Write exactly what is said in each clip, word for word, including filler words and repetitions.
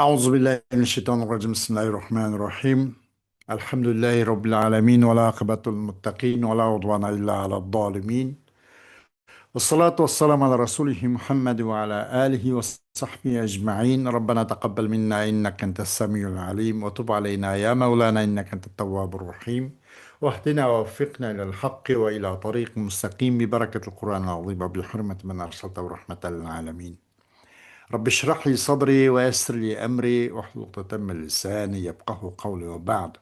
أعوذ بالله من الشيطان الرجيم. بسم الله الرحمن الرحيم. الحمد لله رب العالمين، والعاقبة للمتقين، ولا عدوان إلا على الظالمين. والصلاة والسلام على رسوله محمد وعلى آله وصحبه أجمعين. ربنا تقبل منا إنك أنت السميع العليم، وتب علينا يا مولانا إنك أنت التواب الرحيم، واهدنا ووفقنا إلى الحق وإلى طريق مستقيم ببركة القرآن العظيم وبحرمة من أرسلته رحمة للعالمين. رب اشرح لي صدري ويسر لي أمري واحلل عقدة من لساني يفقهوا قولي وبعد.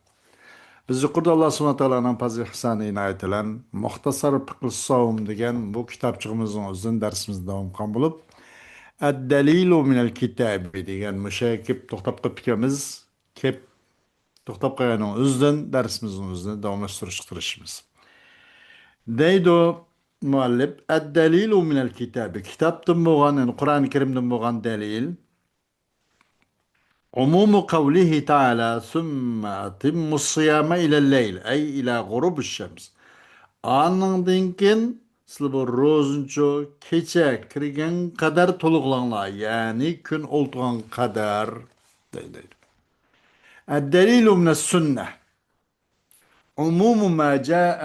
بىز يۇقىرىدا ئاللا سۇبھانەھۇ ۋە تائالانىڭ پەزلى ئىھسانى ئىنايىتى بىلەن مۇختەسەر فىقھۇ سەۋم دېگەن بۇ كىتابچىقىمىزنىڭ ئۆزىدىن دەرسىمىزنى داۋام قىلغان بولۇپ، ئەددەلىلۇ مىنەل كىتابى دېگەن مۇشۇ يەرگە كېلىپ توختاپ قېلىپتىكەنمىز. كېلىپ توختاپ قالغاننىڭ ئۆزىدىن دەرسىمىزنىڭ ئۆزىنى داۋاملاشتۇرۇشقا تىرىشىمىز. دەيدۇ مۇئەللىپ، ئەددەلىلۇ مىنەل كىتابى، كىتابتىن بولغان، يەنى قۇرئان كەرىمدىن بولغان دەلىل. ئومۇمۇ قەۋلىھى تائالا، سۈممە ئەتىممۇس سىيامە ئىلەل لەيل، ئەي ئىلە غۇرۇبىش شەمس. ئانىڭدىن كېيىن سىلەر بۇ روزىنىچۇ كېچە كىرگەن قەدەر تولۇقلاڭلار، يەنى كۈن ئولتۇرغان قەدەر، دەيدۇ. ئەددەلىلۇ مىنەس سۈننە. عموم ما جاء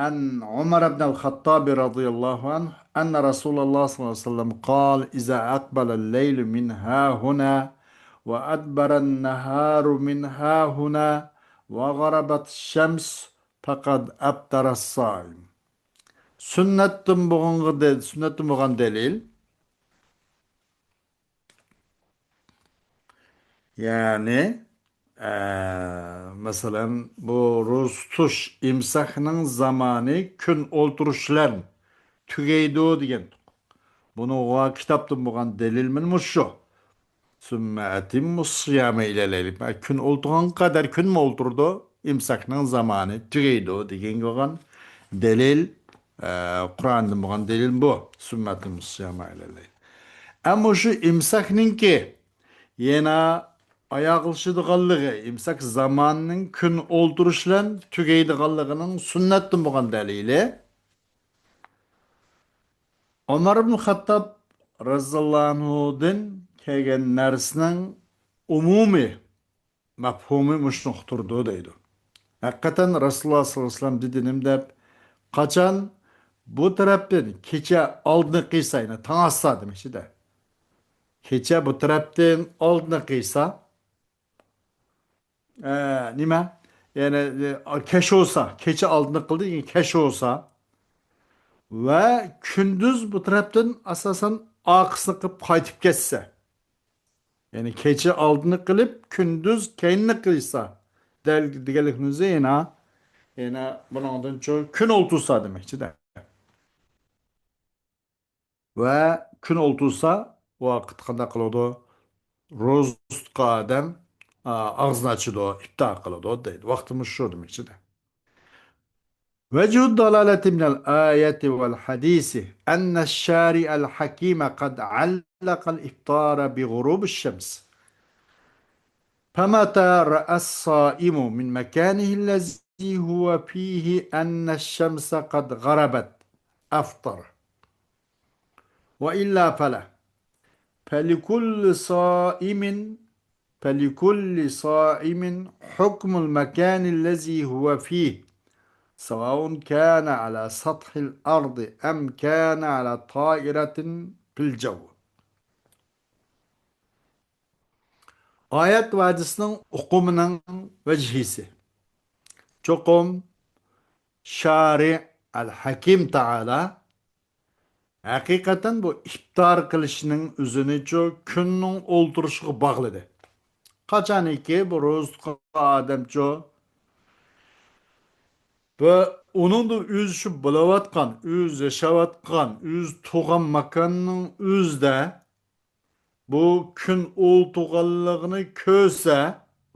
عن عمر بن الخطاب رضي الله عنه أن رسول الله صلى الله عليه وسلم قال: إذا أقبل الليل من هاهنا وأدبر النهار من هاهنا وغربت الشمس فقد أفطر الصائم. سۈننەتتىن بولغانغا دە-، سۈننەتتىن بولغان دەلىل. يەنى، ئە، مەسىلەن، بۇ روزا تۇتۇش، ئىمساكنىڭ زامانى كۈن ئولتۇرۇش بىلەن تۈگەيدۇ دېگەن. بۇنىڭغا كىتابتىن بولغان دەلىل مانا مۇشۇ. سۈممە ئەتىممۇس سىيامە ئىلەل لەيل. كۈن ئولتۇرغان قەدەر كۈنمۇ ئولتۇرىدۇ، ئىمساكنىڭ زامانى تۈگەيدۇ دېگەنگە بولغان دەلىل، ئە، قۇرئاندىن بولغان دەلىل بۇ. سۈممە ئەتىممۇس سىيامە ئىلەل لەيل. ئەمما شۇ ئىمساكنىڭكى يەنە ئاياغلىشىدىغانلىقى، ئىمساك زامانىنىڭ كۈن ئولتۇرۇش بىلەن تۈگەيدىغانلىقىنىڭ سۈننەتتىن بولغان دەلىلى، ئۆمەر ئىبن خەتتاب رەزىياللاھۇ ئەنھۇدىن كەلگەن نەرسىنىڭ ئومۇمىي مەپھۇمى مۇشۇنى ئۇقتۇرىدۇ دەيدۇ. ھەقىقەتەن رەسۇلۇللاھ سەللەللاھۇ ئەلەيھى ۋەسەللەم دېدى نېمە دەپ، قاچان بۇ تەرەپتىن كېچە ئالدىنى قىلسا، يەنى تاڭ ئاتسا دېمەكچىدە. كېچە بۇ تەرەپتىن ئالدىنى قىلسا، ئە، نېمە؟ يەنى، ئە، كەچ بولسا، كېچە ئالدىنى قىلدى، كېيىن كەچ بولسا ۋە كۈندۈز بۇ تەرەپتىن ئاساسەن ئارقىسىنى قىلىپ قايتىپ كەتسە، يەنى كېچە ئالدىنى قىلىپ، كۈندۈز كەينىنى قىلسا، دەل دېگەنلىكىمىز يەنە، يەنە بۇنىڭدىن چوڭ كۈن ئولتۇرسا دېمەكچىدە. ۋە كۈن ئولتۇرسا، ۋاقىت قانداق قىلىدۇ؟ روزا تۇتقان ئادەم، ئا، ئاغزىنى ئاچىدۇ، ئىپتار قىلىدۇ دەيدۇ. ۋاقتىمىز شۇ دېمەكچىدە. وجه الدلالة من الآية والحديث أن الشارع الحكيم قد علق الإفطار بغروب الشمس، فمتى رأى الصائم من مكانه الذي هو فيه أن الشمس قد غربت أفطر، وإلا فلا، فلكل صائم، فلكل صائم حكم المكان الذي هو فيه، سواء كان على سطح الأرض أم كان على طائرة في الجو. ئايەت ۋە ھەدىسنىڭ ئۇقۇمىنىڭ ۋەجھىسى. چوقۇم شارى ئەل ھەكىم تائالا ھەقىقەتەن بۇ ئىپتار قىلىشنىڭ ئۆزىنىچۇ كۈننىڭ ئولتۇرۇشىغا باغلىدى. قاچانكى بۇ روزا تۇتقان ئادەمچۇ، بۇ ئۇنىڭدا ئۆزى شۇ بولۇۋاتقان، ئۆزى ياشاۋاتقان، ئۆزى تۇغان ماكاننىڭ ئۆزىدە بۇ كۈن ئولتۇرغانلىقىنى كۆرسە،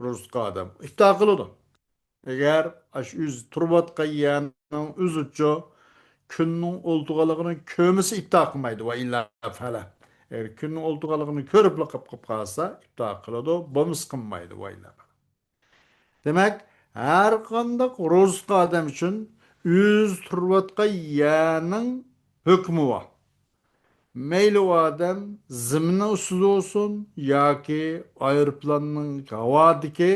روزا تۇتقان ئادەم ئىپتار قىلىدۇ. ئەگەر ئاشۇ ئۆزى تۇرۇۋاتقان يەرنىڭ ئۆزىچۇ كۈننىڭ ئولتۇرغانلىقىنى كۆرمىسە، ئىپتار قىلمايدۇ، ۋە ئىللا فەلە. ئەگەر كۈننىڭ ئولتۇرغانلىقىنى كۆرۈپلا قاپ-، قاپ قالسا، ئىپتار قىلىدۇ، بولمىسا قىلمايدۇ، ۋە ئىللا فەلە. دېمەك، ھەر قانداق روزا تۇتقان ئادەم ئۈچۈن ئۆزى تۇرۇۋاتقان يەرنىڭ ھۆكمى بار. مەيلى ئۇ ئادەم زېمىننىڭ ئۈستىدە بولسۇن ياكى ئايروپىلاننىڭ، ھاۋادىكى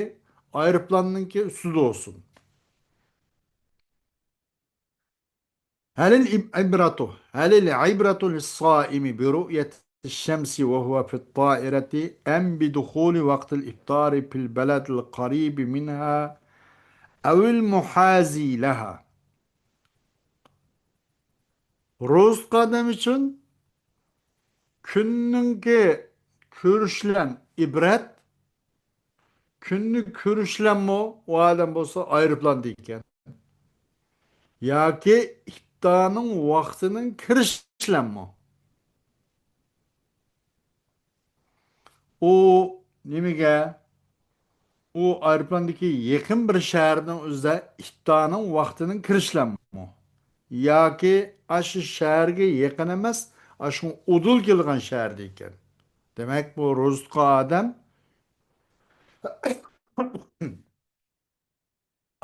ئايروپىلاننىڭكى ئۈستىدە بولسۇن. هل العبرة، هل العبرة للصائم برؤية الشمس وهو في الطائرة أم بدخول وقت الإفطار في البلد القريب منها أو المحاذي لها؟ روزا تۇتقان ئادەم ئۈچۈن كۈننىڭكى كۆرۈشلەن ئىبرەت، كۈننى كۆرۈشلەنمۇ ئۇ ئادەم بولسا ئايروپىلاندا ئىكەن. ياكى ئىپتارنىڭ ۋاقتىنىڭ كىرىشلەنمۇ. ئۇ نېمىگە؟ ئۇ ئايروپىلاندىكى يېقىن بىر شەھەرنىڭ ئۆزىدە ئىپتارنىڭ ۋاقتىنىڭ كىرىشلەنمۇ. ياكى ئاشۇ شەھەرگە يېقىن ئەمەس، ئاشۇ ئۇدۇل كېلىدىغان شەھەردە ئىكەن. دېمەك، بۇ روزا تۇتقان ئادەم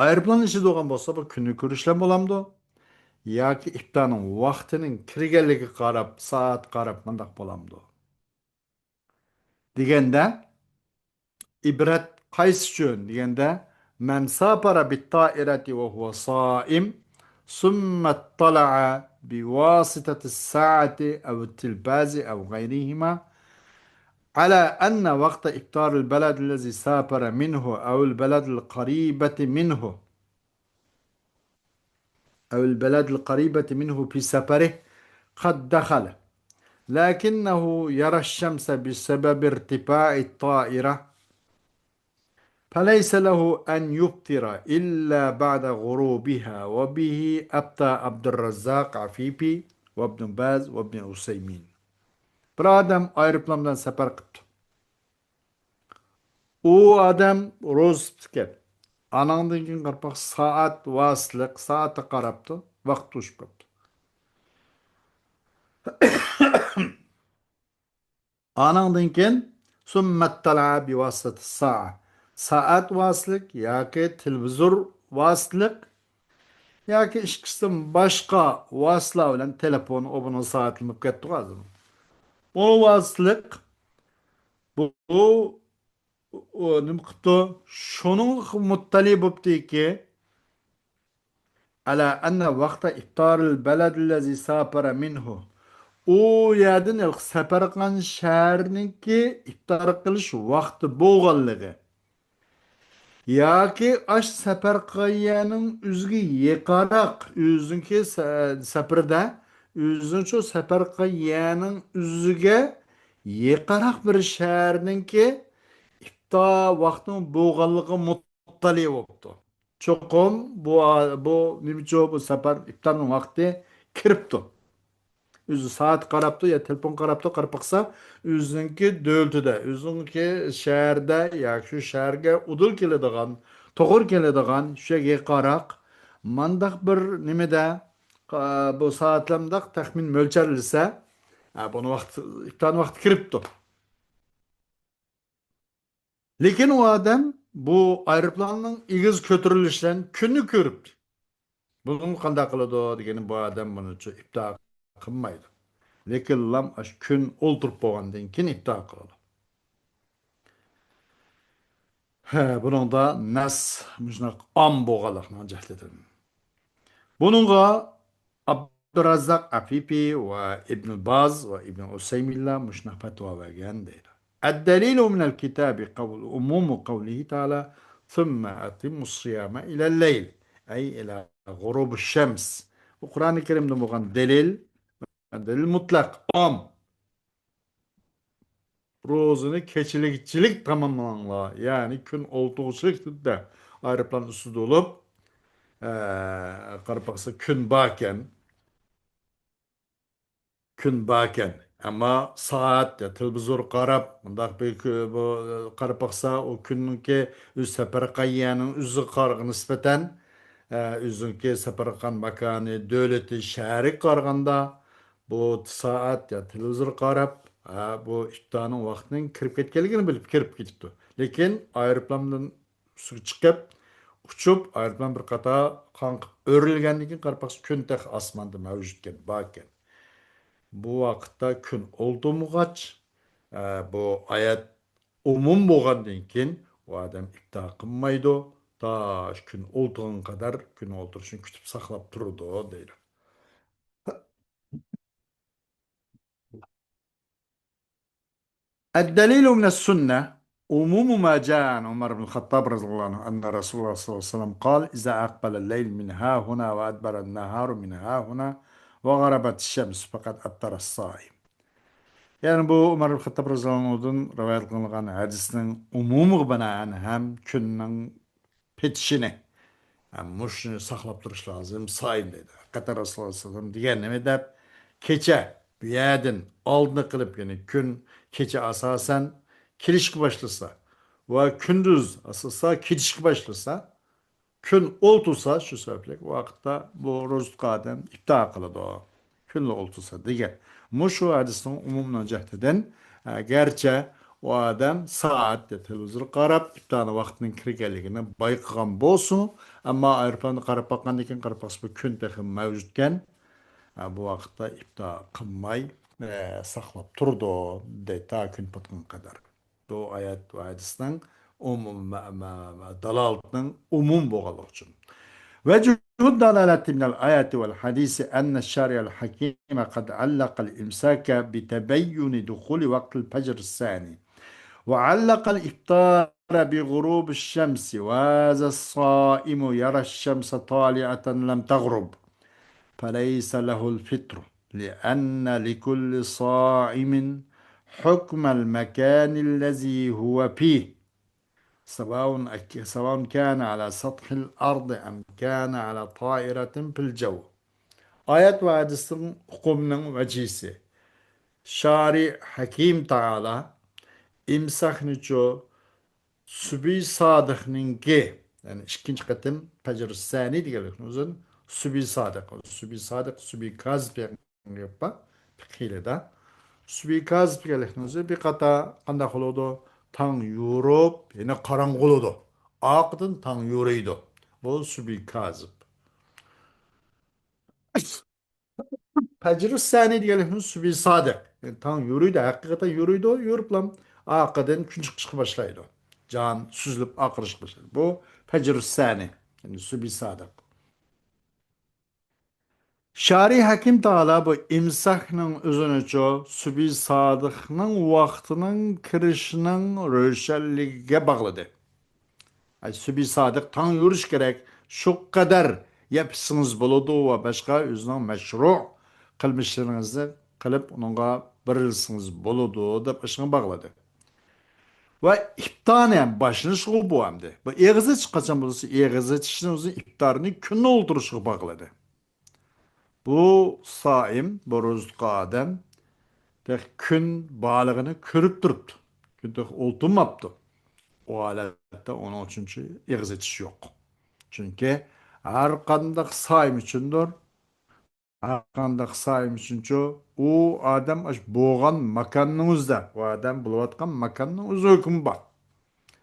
ئايروپىلان ئىچىدە بولغان بولسا، بۇ كۈننى كۆرۈشلەن بولامدۇ؟ ياكى ئىپتارنىڭ ۋاقتىنىڭ كىرگەنلىكىگە قاراپ، سائەت قاراپ مۇنداق بولامدۇ؟ دېگەندە، ئىبرەت قايسى ئۈچۈن دېگەندە، من سافر بالطائرة وهو صائم ثم اطلع بواسطة الساعة أو التلفاز أو غيرهما على أن وقت إفطار البلد الذي سافر منه أو البلد القريبة منه أو البلد القريبة منه في سفره قد دخل، لكنه يرى الشمس بسبب ارتفاع الطائرة، فليس له أن يفطر إلا بعد غروبها، وبه أفتى عبد الرزاق عفيفي وابن باز وابن عثيمين. بىر ئادەم ئايروپىلان بىلەن سەپەر قىپتۇ. ئۇ ئادەم روزا تۇتۇپتىكەن. ئاناڭدىن كېيىن قارىپاق سائەت ۋاسىتىلىق، سائەتكە قاراپتۇ، ۋاقىت توشۇپ قاپتۇ. ئاناڭدىن كېيىن ثم اطلع بواسطة الساعة، سائەت ۋاسىتىلىق ياكى تېلېۋىزور ۋاسىتىلىق ياكى ئىككىسىدىن باشقا ۋاسىتىلەر بىلەن، تېلېفون، ئۇ بۇنىڭ سائەتلىرى بولۇپ كەتتىغۇ ھازىر. ئۇ ۋاسىتىلىق بۇ، ئۇ نېمە قىپتۇ؟ شۇنىڭغا مۇتتەلى بوپتىكى، على أن وقت إفطار البلد الذي سافر منه، ئۇ يەردىن سەپەر قىلغان شەھەرنىڭكى ئىپتار قىلىش ۋاقتى بولغانلىقى ياكى ئاشۇ سەپەر قىلغان يەرنىڭ ئۆزىگە يېقىنراق، ئۆزىنىڭكى سە-، سەپىرىدە، ئۆزىنىڭ شۇ سەپەر قىلغان يەرنىڭ ئۆزىگە يېقىنراق بىر شەھەرنىڭكى ئىپتار ۋاقتىنىڭ بولغانلىقىغا مۇتتەلى بوپتۇ. چوقۇم بۇ، بۇ نېمىچۇ، بۇ سەپەر ئىپتارنىڭ ۋاقتى كىرىپتۇ. ئۆزى سائەت قاراپتۇ يا تېلېفون قاراپتۇ، قاراپ باقسا، ئۆزىنىڭكى دۆلىتىدە، ئۆزىنىڭكى شەھىرىدە ياكى شۇ شەھەرگە ئۇدۇل كېلىدىغان، توغرا كېلىدىغان، شۇ يەرگە يېقىنراق مانداق بىر نېمىدە، ئا، بۇ سائەتلەر مۇنداق تەخمىن مۆلچەرلىسە، ئا، بۇنى ۋاقتى، ئىپتارنىڭ ۋاقتى كىرىپتۇ. لېكىن ئۇ ئادەم بۇ ئايروپىلاننىڭ ئېگىز كۆتۈرۈلۈشىدىن كۈننى كۆرۈپتۇ. بۇنىڭغا قانداق قىلىدۇ دېگەندە، بۇ ئادەم بۇنىچۇ ئىپتار قىلمايدۇ. لېكىنلا ئاشۇ كۈن ئولتۇرۇپ بولغاندىن كېيىن ئىپتار قىلىدۇ. ھە، بۇنىڭدا نەس مۇشۇنداق ئام بولغانلىقنىڭ جەھلىدىن. بۇنىڭغا ئابدۇراززاق ئەفىفى ۋە ئىبن باز ۋە ئىبن ئۇسەيمىنلار مۇشۇنداق پەتىۋا بەرگەن دەيدۇ. الدليل من الكتاب قول، عموم قوله تعالى: ثم أتموا الصيام إلى الليل، أي إلى غروب الشمس. بۇ قۇرئانى كەرىمدە بولغان دەلىل، دەلىل مۇتلەق، ئام. روزىنى كېچىلىكچىلىك تاماملاڭلار. يەنى كۈن ئولتۇرغۇچىلىك تۈردە ئايروپىلان ئۈستىدە بولۇپ، ئە، قاراپ باقسا كۈن باركەن. كۈن باركەن. ئەمما سائەت يا تېلېۋىزور قاراپ، مۇنداق بىر كۈ-، بۇ، قاراپ باقسا، ئۇ كۈننىڭكى ئۆز سەپەر قىلغان يەرنىڭ ئۆزىگە قارىغا نىسبەتەن، ئە، ئۆزىنىڭكى سەپەر قىلغان ماكانى، دۆلىتى، شەھىرىگە قارىغاندا، بۇ سائەت يا تېلېۋىزور قاراپ، ھە، بۇ ئىپتارنىڭ ۋاقتىنىڭ كىرىپ كەتكەنلىكىنى بىلىپ كىرىپ كېتىپتۇ. لېكىن ئايروپىلاندىن ئۈستىگە چىقىپ، ئۇچۇپ، ئايروپىلان بىر قاتار قاڭقىپ ئۆرۈلگەندىن كېيىن قاراپ باقسا، كۈن تېخى ئاسماندا مەۋجۇتكەن، باركەن. بۇ ۋاقىتتا كۈن ئولتۇرمىغاچ، ئە، بۇ ئايەت ئومۇم بولغاندىن كېيىن، ئۇ ئادەم ئىپتار قىلمايدۇ. تا كۈن ئولتۇرغان قەدەر كۈن ئولتۇرۇشىنى كۈتۈپ ساقلاپ تۇرىدۇ، دەيدۇ. الدليل من السنة عموم ما جاء عن عمر بن الخطاب رضي الله عنه أن رسول الله صلى الله عليه وسلم قال: إذا أقبل الليل من هاهنا وأدبر النهار من هاهنا وغربت الشمس فقد أفطر الصائم. يەنى بۇ ئۆمەر ئىبن خەتتاب رەزىياللاھۇ ئەنھۇدىن رىۋايەت قىلىنغان ھەدىسنىڭ ئومۇمىغا بىنائەن ھەم كۈننىڭ پېتىشىنى، ھەم مۇشۇنى ساقلاپ تۇرۇش لازىم، سائىم دەيدۇ. ھەقىقەتەن رەسۇلۇللاھ سەللەللاھۇ ئەلەيھى ۋەسەللەم دېگەن نېمە دەپ، كېچە بۇ يەردىن ئالدىنى قىلىپ، يەنى كۈن، كېچە ئاساسەن كېلىشكە باشلىسا ۋە كۈندۈز ئاساسا كېتىشكە باشلىسا، كۈن ئولتۇرسا، شۇ سەۋەبلىك ۋاقىتتا بۇ روزا تۇتقان ئادەم ئىپتار قىلىدۇ. كۈنلا ئولتۇرسا دېگەن. مۇشۇ ھەدىسنىڭ ئومۇمىنىڭ جەھىتىدىن، ئە، گەرچە ئۇ ئادەم سائەتتە تېلېۋىزورغا قاراپ، ئىپتارنىڭ ۋاقتىنىڭ كىرگەنلىكىنى بايقىغان بولسىمۇ، ئەمما ئايروپىلاندا قاراپ باققاندىن كېيىن، قاراپ باقسا، بۇ كۈن تېخى مەۋجۇتكەن. ئە، بۇ ۋاقىتتا ئىپتار قىلماي، ئە، ساقلاپ تۇرىدۇ، دەيدۇ، تا كۈن پاتقان قەدەر. بۇ ئايەت ۋە ھەدىسنىڭ ئومۇم، مە-، مە-، مە-، دالالىتىنىڭ ئومۇم بولغانلىقى ئۈچۈن. وجه الدلالة من الآية والحديث أن الشارع الحكيم قد علق الإمساك بتبين دخول وقت الفجر الثاني، وعلق الإفطار بغروب الشمس، وهذا الصائم يرى الشمس طالعة لم تغرب، فليس له الفطر، لأن لكل صائم حكم المكان الذي هو فيه، سواء، سواء كان على سطح الأرض أم كان على طائرة في الجو. ئايەت ۋە ھەدىستىن ئۇقۇمنىڭ ۋەجىسى. شارى ھەكىم تائالا ئىمساكنىچۇ سۈبھى سادىقنىڭكى، يەنى ئىككىنچى قېتىم پەجر سەنى دېگەنلىكنىڭ ئۆزىدىن سۈبھى سادىق، سۈبھى سادىق، سۈبھى كازىب دېگەن گەپ بار پىقھىيلىدا. سۈبھى كازىب دېگەنلىكنىڭ ئۆزى بىر قاتا قانداق بولىدۇ؟ تاڭ يورۇپ، يەنە قاراڭغۇلىدۇ. ئارقىدىن تاڭ يورۇيدۇ. بۇ سۈبھى كازىب. پەجر سەنى دېگەنلىكنىڭ سۈبھى سادىق. يەنى تاڭ يورۇيدۇ، ھەقىقەتەن يورۇيدۇ، يورۇپلا ئارقىدىن كۈن چىقىشقا باشلايدۇ. جان سۈزۈلۈپ ئاقىرىشقا باشلايدۇ. بۇ پەجر سەنى، يەنى سۈبھى سادىق. شارى ھەكىم تائالا بۇ ئىمساكنىڭ ئۆزىنىچۇ سۈبھى سادىقنىڭ ۋاقتىنىڭ كىرىشىنىڭ روشەنلىكىگە باغلىدى. ئاي، سۈبھى سادىق، تاڭ يورۇش كېرەك، شۇ قەدەر يەپ ئىچسىڭىز بولىدۇ ۋە باشقا ئۆزىنىڭ مەشرۇ قىلمىشلىرىڭىزنى قىلىپ، ئۇنىڭغا بېرىلسىڭىز بولىدۇ، دەپ ئىشىڭ باغلىدى. ۋە ئىپتارنى ھەم باشلىنىشقۇ بۇ ئەمدى. بۇ ئېغىز ئېچىش قاچان بولسا، ئېغىز ئېچىشنىڭ ئۆزى ئىپتارنى كۈن ئولتۇرۇشىغا باغلىدى. بۇ سائىم، بۇ روزا تۇتقان ئادەم تېخى كۈن بارلىقىنى كۆرۈپ تۇرۇپتۇ. كۈن تېخى ئولتۇرماپتۇ. ئۇ ھالەتتە ئۇنىڭ ئۈچۈن ئېغىز ئېچىش يوق. چۈنكى ھەر قانداق سائىم ئۈچۈندۇر، ھەر قانداق سائىم ئۈچۈنچۇ، ئۇ ئادەم ئاشۇ بولغان ماكاننىڭ ئۆزىدە، ئۇ ئادەم بولۇۋاتقان ماكاننىڭ ئۆزى ھۆكمى بار.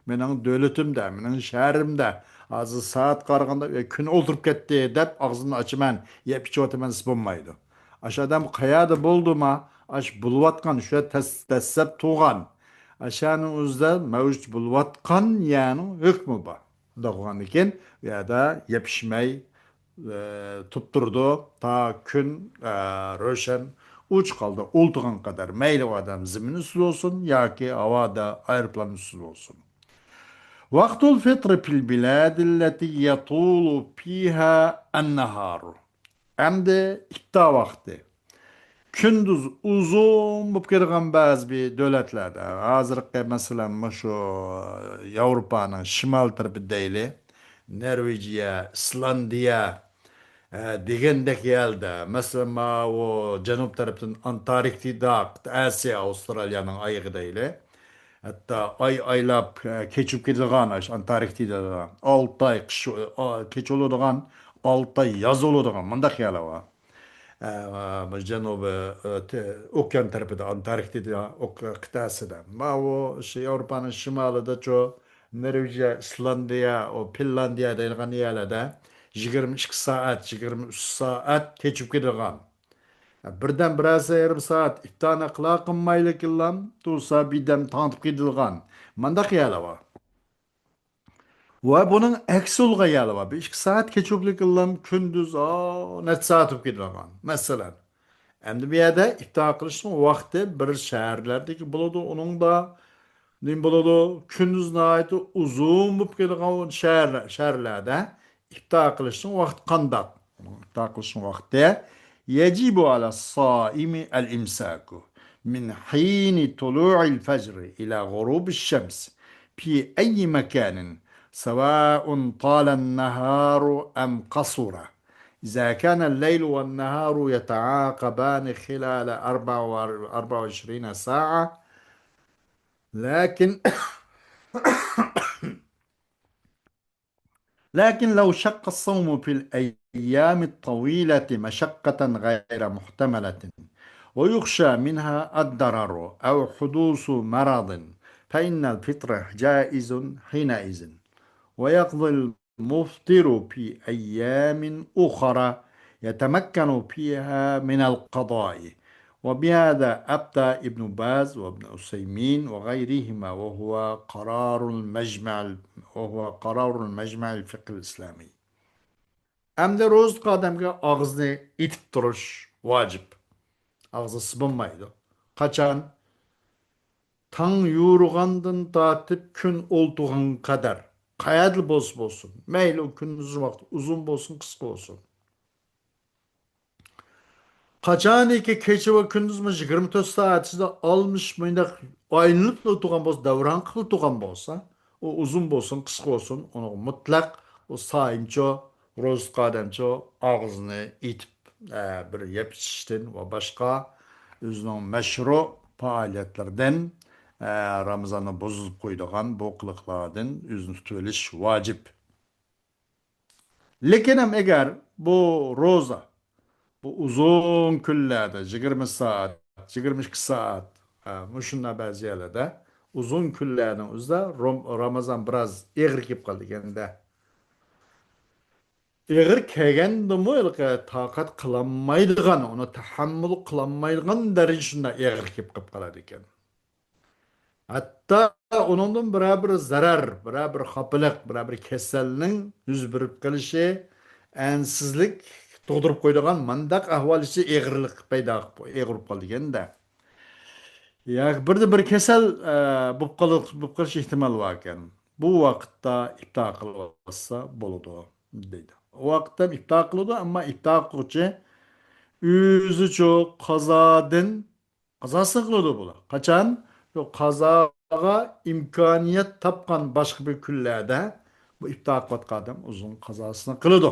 مېنىڭ دۆلىتىمدە، مېنىڭ شەھىرىمدە ھازىر سائەت قارىغاندا، ئە، كۈن ئولتۇرۇپ كەتتى دەپ ئاغزىمنى ئاچىمەن، يەپ ئىچىۋاتىمەن دېسە بولمايدۇ. ئاشۇ ئادەم قەيەردە بولدىما، ئاشۇ بولۇۋاتقان، شۇ يەر تەس-، دەسسەپ تۇرغان، ئاشۇنىڭ ئۆزىدە مەۋجۇت بولۇۋاتقان يەرنىڭ ھۆكمى بار. شۇنداق بولغاندىكىن، ئۇ يەردە يېپىشماي، ئە، تۇرۇپ تۇرىدۇ، تا كۈن، ئە، روشەن، ئوچۇق ھالدا ئولتۇرغان قەدەر، مەيلى ئۇ ئادەم زېمىن ئۈستىدە بولسۇن ياكى ھاۋادا، ئايروپىلان ئۈستىدە بولسۇن. وقت الفطر في البلاد التي يطول فيها النهار. ئەمدى ئىپتار ۋاقتى. كۈندۈز ئۇزۇن بولۇپ كېتىدىغان بەزى بىر دۆلەتلەردە، ھازىرقى، مەسىلەن، مۇشۇ ياۋروپانىڭ شىمال تەرىپى دەيلى، نورۋېگىيە، ئىسلاندىيە، ئە، دېگەندەك يەردە، مەسىلەن، ماۋۇ جەنۇب تەرىپىدىن ئانتاركتىدا، ئاسىيا، ئاۋسترالىيەنىڭ ئايىغى دەيلى. ھەتتا ئاي ئايلاپ، ئە، كېچىپ كېتىدىغان، ئاشۇ ئانتاركتىدىدا ئالتە ئاي قىش، ئا، كېچە بولىدىغان، ئالتە ئاي ياز بولىدىغان، مۇنداق يەرلەر بار. ئە، بۇ جەنۇبىي، ئە، تە-، ئوكيان تەرىپىدە، ئانتاركتىدا ئوك-، قىتئەسىدە. ماۋۇ شۇ ياۋروپانىڭ شىمالىدىچۇ، نورۋېگىيە، ئىسلاندىيە، ئۇ فىنلاندىيە دەيدىغان يەرلەردە يىگىرمە ئىككى سائەت، يىگىرمە ئۈچ سائەت كېچىپ كېتىدىغان. بىردەم بىرەرسى يېرىم سائەت ئىپتارنى قىلا قىلمايلىكىنلام تۇرسا، بىردەم تاڭتىپ كېتىدىغان مانداق يەرلەر بار. ۋە بۇنىڭ ئەكسى بولغان يەرلەر بار. بىر ئىككى سائەت كېچىكىپلىكىنلام كۈندۈز، ئا، نەچچە سائەت بولۇپ كېتىدىغان. مەسىلەن، ئەمدى بۇ يەردە ئىپتار قىلىشنىڭ ۋاقتى بىر شەھەرلەردىكى بولىدۇ. ئۇنىڭدا نېمە بولىدۇ؟ كۈندۈز ناھايىتى ئۇزۇن بولۇپ كېتىدىغان شەھەرلەر، شەھەرلەردە ئىپتار قىلىشنىڭ ۋاقتى قانداق؟ ئىپتار قىلىشنىڭ ۋاقتى، يجب على الصائم الإمساك من حين طلوع الفجر إلى غروب الشمس في أي مكان، سواء طال النهار أم قصر، إذا كان الليل والنهار يتعاقبان خلال أربعة وعشرين ساعة، لكن لكن لو شق الصوم في الأيام الطويلة مشقة غير محتملة ويخشى منها الضرر أو حدوث مرض، فإن الفطر جائز حينئذ، ويقضي المفطر في أيام أخرى يتمكن فيها من القضاء. وبهذا أفتى ابن باز وابن عثيمين وغيرهما، وهو قرار المجمع، وهو قرار المجمع الفقه الإسلامي. ئەمدى روزا تۇتقان ئادەمگە ئاغزىنى ئېتىپ تۇرۇش ۋاجىپ. ئاغزى سىبىنمايدۇ. قاچان؟ تاڭ يورۇغاندىن تارتىپ كۈن ئولتۇرغانغا قەدەر. قەيەردىلا بولسا بولسۇن. مەيلى ئۇ كۈندۈزنىڭ ۋاقتى ئۇزۇن بولسۇن، قىسقا بولسۇن. قاچانكى كېچە ۋە كۈندۈز مۇشۇ يىگىرمە تۆت سائەت ئىچىدە ئالمىشىپ مۇنداق ئايلىنىپلا تۇرغان بولسا، دەۋران قىلىپ تۇرغان بولسا، ئۇ ئۇزۇن بولسۇن، قىسقا بولسۇن، ئۇنىڭغا مۇتلەق ئۇ سائىمچۇ، روزا تۇتقان ئادەمچۇ ئاغزىنى ئېتىپ، ئە، بىر يەپ ئىچىشتىن ۋە باشقا ئۆزىنىڭ مەشرۇ پائالىيەتلىرىدىن، ئە، رامىزاننى بۇزۇپ قويىدىغان بۇ قىلىقلاردىن ئۆزىنى تۇتۇۋېلىش ۋاجىپ. لېكىن ھەم ئەگەر بۇ روزا، بۇ ئۇزۇن كۈنلەردە، يىگىرمە سائەت، يىگىرمە ئىككى سائەت، ھە، مۇشۇنداق بەزى يەرلەردە ئۇزۇن كۈنلەرنىڭ ئۆزىدە روم-، رامىزان بىراز ئېغىر كېلىپ قالىدىكەن-دە. ئېغىر كەلگەندىمۇ ھېلىقى تاقەت قىلالمايدىغان، ئۇنى تەھەممۇل قىلالمايدىغان دەرىجىدە شۇنداق ئېغىر كېلىپ قېلىپ قالىدىكەن. ھەتتا ئۇنىڭدىن بىرەر بىر زەرەر، بىرەر بىر خاپىلىق، بىرەر بىر كېسەلنىڭ يۈز بېرىپ قېلىشى، ئەنسىزلىك تۇغدۇرۇپ قويىدىغان مانداق ئەھۋال ئىچىدە ئېغىرلىق پەيدا، ئېغىر بولۇپ قالىدىكەن-دە. ياكى بىردە بىر كېسەل، ئە، بولۇپ قال-، بولۇپ قېلىش ئېھتىمالى باركەن. بۇ ۋاقىتتا ئىپتار قىلىۋاتسا بولىدۇ، دەيدۇ. ئۇ ۋاقىتتا ئىپتار قىلىدۇ، ئەمما ئىپتار قىلغۇچى ئۆزىچۇ قازادىن، قازاسىنى قىلىدۇ بۇلار. قاچان؟ شۇ قازاغا ئىمكانىيەت تاپقان باشقا بىر كۈنلەردە بۇ ئىپتار قىلىۋاتقان ئادەم ئۇزۇن قازاسىنى قىلىدۇ.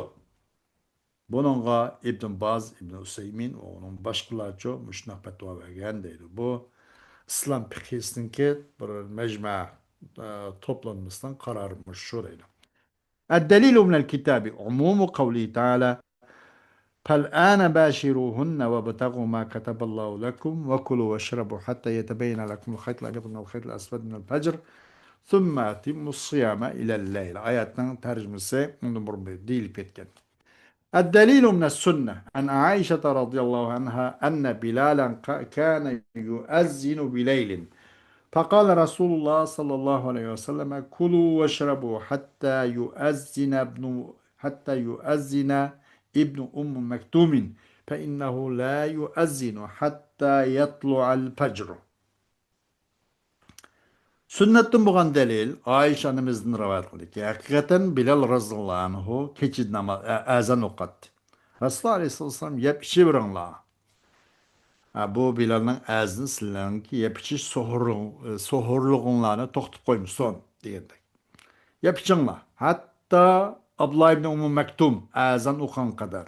بۇنىڭغا ئىبن باز، ئىبن ئۇسەيمىن ۋە ئۇنىڭ باشقىلارچۇ مۇشۇنداق پەتىۋا بەرگەن دەيدۇ. بۇ ئىسلام پىقھىسىنىڭكى بىر مەجمە، ئە، توپلانمىسىنىڭ قارارى مۇشۇ دەيدۇ. الدليل من الكتاب عموم قوله تعالى: فالآن باشروهن وابتغوا ما كتب الله لكم وكلوا واشربوا حتى يتبين لكم الخيط الأبيض من الخيط الأسود من الفجر ثم أتموا الصيام إلى الليل. ئايەتنىڭ تەرجىمىسى ئۇنىڭدىن بۇرۇن دېيىلىپ كەتكەن. الدليل من السنة عن عائشة رضي الله عنها أن بلالا ك-، كان يؤذن بليل، فقال رسول الله صلى الله عليه وسلم: كلوا واشربوا حتى يؤذن ابن، حتى يؤذن ابن أم مكتوم، فإنه لا يؤذن حتى يطلع الفجر. سۈننەتتىن بولغان دەلىل، ئائىشە ئانىمىزدىن رىۋايەت قىلدىكى، ھەقىقەتەن بىلال رەزىياللاھۇ ئەنھۇ كېچىدە ناماز، ئە-، ئەزان ئوقۇتتى. رەسۇلۇللاھ ئەلەيھىسسالام: يەپ ئىچىۋېرىڭلار. ھە، بۇ بىلالنىڭ ئەزىنى سىلەرنىڭكى يەپ ئىچىش سوھۇرلۇغ-، سوھۇرلۇغۇڭلارنى توختىتىپ قويمىسۇن، دېگەندەك. يەپ ئىچىڭلار. ھەتتا ئابدۇللاھ ئىبنى ئۇممۇ مەكتۇم ئەزان ئوقۇغان قەدەر.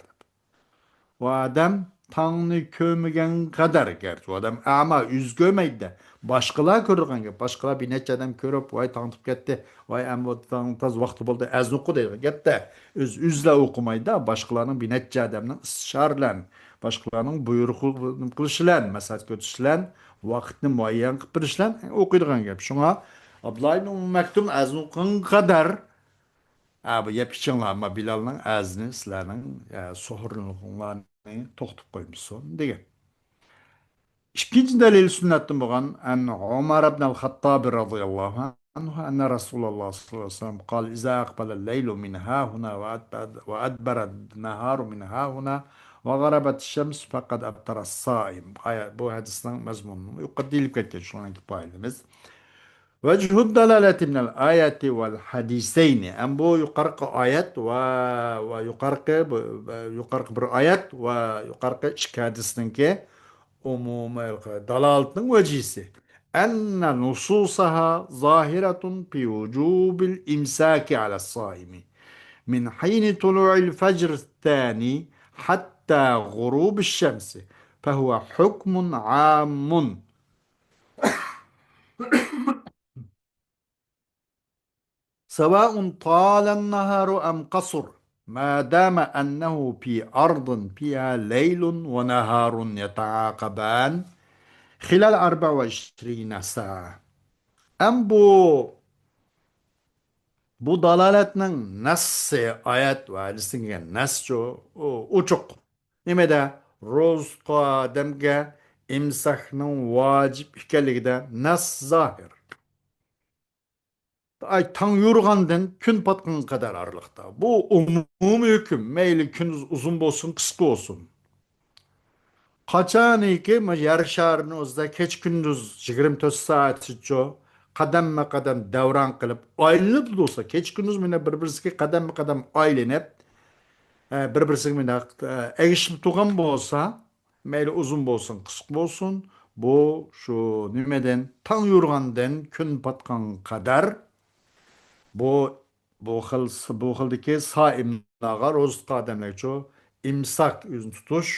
ئۇ ئادەم تاڭنى كۆرمىگەن قەدەر، گەرچە ئۇ ئادەم ئەما، ئۆزى كۆرمەيدۇ-دە، باشقىلار كۆرىدىغان گەپ. باشقىلار بىر نەچچە ئادەم كۆرۈپ، ۋاي، تاڭ ئاتىپ كەتتى، ۋاي، ئەمما تاڭ تاز ۋاقتى بولدى، ئەزان ئوقۇ دەيدىغان گەپتە. ئۆز-، ئۆزلەر ئوقۇمايدۇ-دە، باشقىلارنىڭ، بىر نەچچە ئادەمنىڭ ئىستىشارە بىلەن، باشقىلارنىڭ بۇيرۇق قىلىشى بىلەن، مەسلىھەت كۆتۈرۈشى بىلەن، ۋاقىتنى مۇئەييەن قىلىپ بېرىشى بىلەن ئوقۇيدىغان گەپ. شۇڭا ئابدۇللاھ ئىبنى ئۇممۇ مەكتۇم ئەزان ئوقۇغان قەدەر، ئە، بۇ يەپ ئىچىڭلار، ئەمما بىلالنىڭ ئەزىنى سىلەرنىڭ، ئە، سوھۇرلۇقۇڭلارنى توختىتىپ قويمىسۇن، دېگەن. ئىككىنچى دەلىل سۈننەتتىن بولغان، عن عمر بن الخطاب رضي الله عنه أن رسول الله صلى الله عليه وسلم قال: إذا أقبل الليل من هاهنا وأدبر، وأدبر النهار من هاهنا وغربت الشمس فقد أفطر الصائم. ئايە-، بۇ ھەدىسنىڭ مەزمۇنى يۇقىرىدا دېيىلىپ كەتكەن، شۇنىڭ كىپايىلىمىز. وجه الدلالة من الآية والحديثين. ئەم بۇ يۇقارقى ئايەت ۋە، ۋە يۇقارقى، بۇ، يۇقارقى بىر ئايەت ۋە يۇقارقى ئىككى ھەدىسنىڭكى ئومۇمىي دالالىتىنىڭ ۋەجىسى. أن نصوصها ظاهرة في وجوب الإمساك على الصائم من حين طلوع الفجر الثاني حتى غروب الشمس، فهو حكم عام. سواء طال النهار أم قصر، ما دام أنه في أرض فيها ليل ونهار يتعاقبان خلال أربع وعشرين ساعة. ئەم بۇ، بۇ دالالەتنىڭ نەسسى، ئايەت ۋە ھەدىستىن كەلگەن نەسچۇ، ئۇ ئوچۇق. نېمىدە؟ روزا تۇتقان ئادەمگە ئىمساكنىڭ ۋاجىپ ئىكەنلىكىدە نەس زاھىر. ئاي تاڭ يورۇغاندىن كۈن پاتقانغا قەدەر ئارىلىقتا. بۇ ئومۇمىي ھۆكۈم. مەيلى كۈندۈز ئۇزۇن بولسۇن، قىسقا بولسۇن. قاچانكى مۇشۇ يەر شارىنىڭ ئۆزىدە كېچە كۈندۈز يىگىرمە تۆت سائەتچە قەدەممۇ قەدەم دەۋران قىلىپ ئايلىنىپ تۇرسا، كېچە كۈندۈز مانا بىر-بىرسىگە قەدەممۇ قەدەم ئايلىنىپ، ئە، بىر-بىرسىگە مۇنداق، ئە، ئەگىشىپ تۇرغان بولسا، مەيلى ئۇزۇن بولسۇن، قىسقا بولسۇن، بۇ شۇ نېمىدىن، تاڭ يورۇغاندىن كۈن پاتقانغا قەدەر بۇ، بۇ خىل، بۇ خىلدىكى سائىملارغا، روزا تۇتقان ئادەملەرگىچۇ ئىمساك، ئۆزىنى تۇتۇش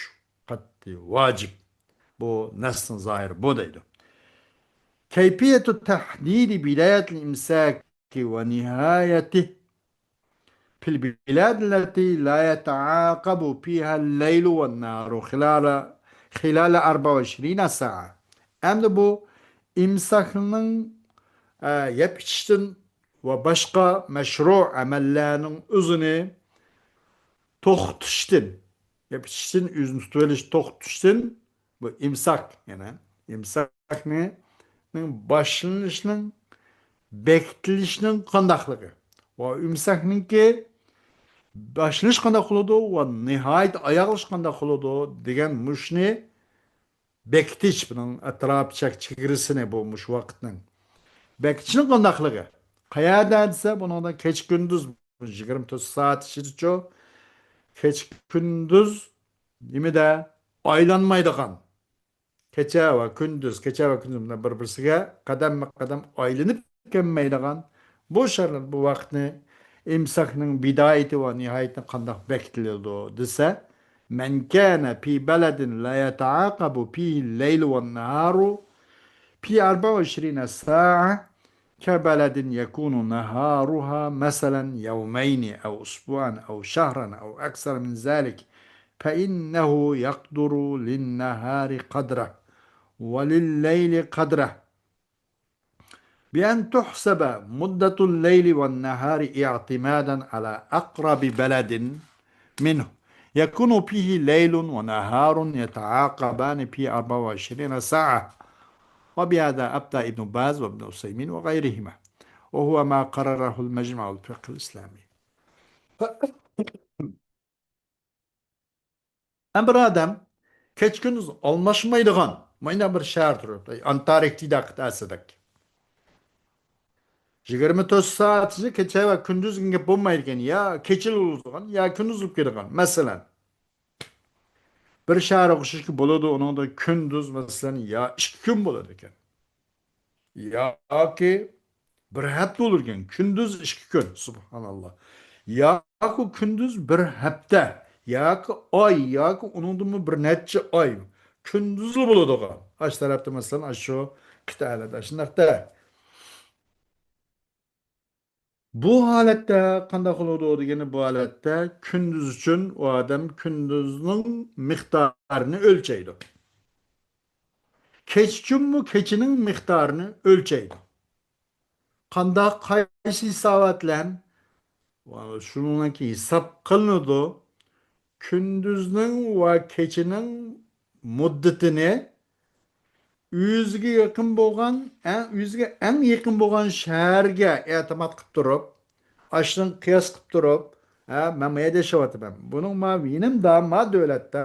قەتئىي ۋاجىپ. بۇ نەسنىڭ زاھىرى بۇ دەيدۇ. كيفية تحديد بداية الإمساك ونهايته في البلاد التي لا يتعاقب فيها الليل والنهار خلال، خلال أربع وعشرين ساعة. ئەمدى بۇ ئىمساكنىڭ، ئە، يەپ ئىچىشتىن ۋە باشقا مەشرۇ ئەمەللەرنىڭ ئۆزىنى توختىتىشتىن، يەپ ئىچىشتىن ئۆزىنى تۇتۇۋېلىش، توختىتىشتىن، بۇ ئىمساك، يەنى ئىمساكنى، نىڭ باشلىنىشنىڭ، بېكىتىلىشنىڭ قانداقلىقى ۋە ئىمساكنىڭكى باشلىنىش قانداق بولىدۇ ۋە نىھايىتى ئاياغلىشى قانداق بولىدۇ دېگەن مۇشۇنى بېكىتىش، بۇنىڭ ئەتراپ چەك چېگرىسىنى، بۇ مۇشۇ ۋاقىتنىڭ بېكىتىشنىڭ قانداقلىقى. قەيەردە دېسە، بۇنىڭدا كېچە كۈندۈز يىگىرمە تۆت سائەت ئىچىدىچۇ، كېچە كۈندۈز نېمىدە ئايلانمايدىغان، كېچە ۋە كۈندۈز، كېچە ۋە كۈندۈز بىلەن بىر-بىرسىگە قەدەممۇ قەدەم ئايلىنىپ كەلمەيدىغان بۇ شەرت، بۇ ۋاقىتنى ئىمساكنىڭ بىدايىتى ۋە نىھايىتىنى قانداق بېكىتىلىدۇ دېسە، من كان في بلد لا يتعاقب فيه الليل والنهار في أربع وعشرين ساعة كبلد يكون نهارها مثلا يومين أو أسبوعا أو شهرا أو أكثر من ذلك، فإنه يقدر للنهار قدره ولليل قدره، بأن تحسب مدة الليل والنهار اعتمادا على أقرب بلد منه يكون فيه ليل ونهار يتعاقبان في أربع وعشرين ساعة. وبهذا أفتى ابن باز وابن عثيمين وغيرهما، وهو ما قرره المجمع الفقه الإسلامي. ئەم بىر ئادەم كېچە كۈندۈز ئالماشمايدىغان، مانداق بىر شەھەر تۇرۇپ، ئانتاركتىدا قىتئەسىدەك. يىگىرمە تۆت سائەت ئىچىدە كېچە ۋە كۈندۈز دېگەن گەپ بولمايدىكەن. يا كېچىلا بولىدىغان، يا كۈندۈز بولۇپ كېتىدىغان. مەسىلەن، بىر شەھەر ئوخشاشكى بولىدۇ، ئۇنىڭدا كۈندۈز، مەسىلەن، يا ئىككى كۈن بولىدىكەن. ياكى بىر ھەپتە بولىدىكەن، كۈندۈز ئىككى كۈن، سۇبھاناللا. ياكى كۈندۈز بىر ھەپتە، ياكى ئاي، ياكى ئۇنىڭدىنمۇ بىر نەچچە ئاي كۈندۈزلا بولىدىغان. ئاشۇ تەرەپتە، مەسىلەن، ئاشۇ قىتئەلەردە شۇنداقتا. بۇ ھالەتتە قانداق بولىدۇ دېگەندە، بۇ ھالەتتە كۈندۈز ئۈچۈن ئۇ ئادەم كۈندۈزنىڭ مىقدارىنى ئۆلچەيدۇ. كېچە ئۈچۈنمۇ كېچىنىڭ مىقدارىنى ئۆلچەيدۇ. قانداق، قايسى ھېسابات بىلەن؟ شۇنىڭكى ھېساب قىلىنىدۇ. كۈندۈزنىڭ ۋە كېچىنىڭ مۇددىتىنى ئۆزىگە يېقىن بولغان، ئەڭ، ئۆزىگە ئەڭ يېقىن بولغان شەھەرگە ئېتىماد قىلىپ تۇرۇپ، ئاشۇنىڭغا قىياس قىلىپ تۇرۇپ، ھە، مەن بۇ يەردە ياشاۋاتىمەن. بۇنىڭ ما يېنىمدا، ما دۆلەتتە،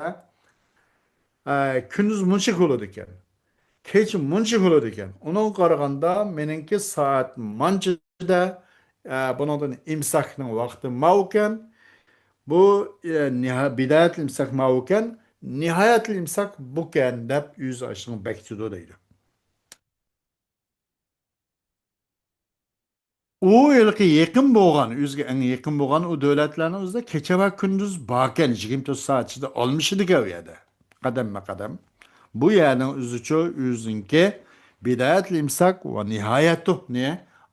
ئە، كۈندۈز مۇنچە بولىدىكەن، كېچە مۇنچە بولىدىكەن. ئۇنىڭغا قارىغاندا مېنىڭكى سائەت مانچىدا، ئە، بۇنىڭدىن ئىمساكنىڭ ۋاقتى ماۋۇكەن، بۇ، ئە، نىھا-، بىدايەتىل ئىمساك ماۋۇكەن، نىھايەتىل ئىمساك بۇكەن دەپ ئۆزى ئاشۇنى بېكىتىدۇ دەيدۇ. ئۇ ھېلىقى يېقىن بولغان، ئۆزىگە ئەڭ يېقىن بولغان ئۇ دۆلەتلەرنىڭ ئۆزىدە كېچە ۋە كۈندۈز باركەن، يىگىرمە تۆت سائەت ئىچىدە ئالمىشىدىكەن ئۇ يەردە. قەدەممۇ قەدەم. بۇ يەرنىڭ ئۆزىچۇ ئۆزىنىڭكى بىدايەتىل ئىمساك ۋە نىھايەتۇھنى